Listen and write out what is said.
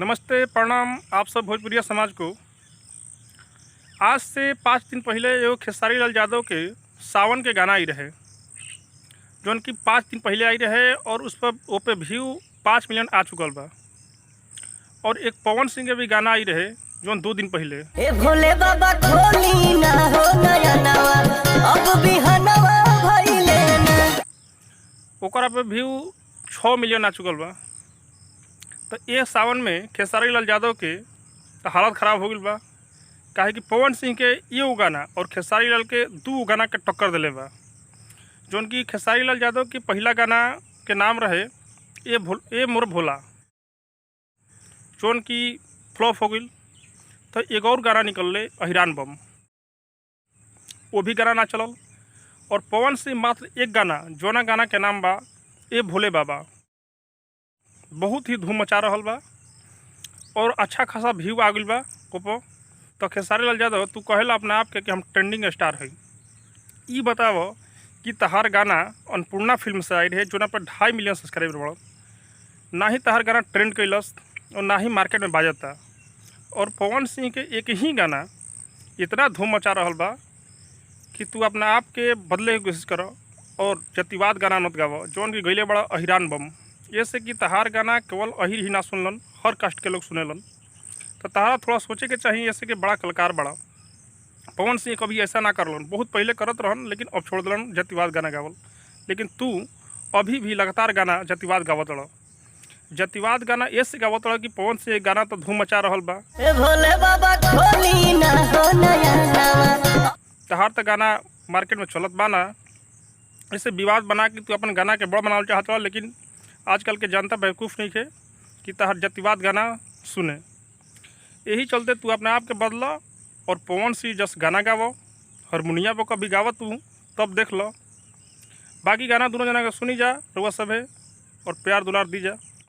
नमस्ते, प्रणाम आप सब भोजपुरिया समाज को। आज से 5 दिन पहले एगो खेसारी लाल यादव के सावन के गाना आई रहे, जौन कि 5 दिन पहले आई रहे और उस पर ओ पे व्यू 5 मिलियन आ चुकल बा। और एक पवन सिंह के भी गाना आई रहे, जौन 2 दिन पहले। ए भोले बाबा, खोली ना हो नया नवा, अब बिहनवा भइले ना। ओकरा पे व्यू 6 मिलियन आ चुकल बा। तो ये सावन में खेसारी लाल यादव के तो हालत खराब हो गई बा, काहे कि पवन सिंह के एगो गाना और खेसारी लाल के दू गाना के टक्कर दिले बा, जौन कि खेसारी लाल यादव के पहला गाना के नाम रहे ए मोर भोला, जौन कि फ्लॉप हो गई। तो एक और गाना निकलले अहिरान बम, वो भी गाना ना चलल। और पवन सिंह मात्र एक गाना, जौना गाना के नाम बा ए भोले बाबा, बहुत ही धूम मचा रहल बा और अच्छा खासा व्यू आ गइल बा ओपर। तो खेसारी लाल यादव, तू कहेला अपना आप के कि हम ट्रेंडिंग स्टार है। ई बताव कि तहार गाना अन्नपूर्णा फिल्म से आई रहे, जोना पर 2.5 मिलियन सब्सक्राइबर बढ़ल, ना ही तहार गाना ट्रेंड कैलस और ना ही मार्केट में बाजता। और पवन सिंह के एक ही गाना इतना धूम मचा रहल बा कि तू अपना आप के बदले के कोशिश कर और जातिवाद गाना मत गाव, जौन कि गईले बड़ा अहिरान बम। ऐसे कि तहार गाना केवल अहिर ही ना सुनलन, हर कास्ट के लोग सुनेलन। तो तहारा थोड़ा सोचे के चाहिए, ऐसे कि बड़ा कलाकार बड़ा। पवन सिंह कभी ऐसा ना करलन। बहुत पहले करत रहन, लेकिन अब छोड़ दिलन जातिवाद गाना गावल। लेकिन तू अभी भी लगातार गाना जातिवाद गावत रह। जातिवाद गाना ऐसे गावत रह कि पवन सिंह गाना तो धूम मचा रहल बा। ए भोले बाबा, खोली ना हो नया नवा। तहार तो गाना मार्केट में चलत बा ना। ऐसे विवाद बना के तू अपन गाना के बड़ बनावल चाहत रह, लेकिन आजकल के जनता बेवकूफ़ नहीं है कि तहार जातिवाद गाना सुने। यही चलते तू अपने आप के बदला और पवन सिंह जस गाना गावो, हारमोनिया पर कभी गावत तू तब देख लो। बाकी गाना दोनों जना के सुनी जा रुआ सब है और प्यार दुलार दी जा।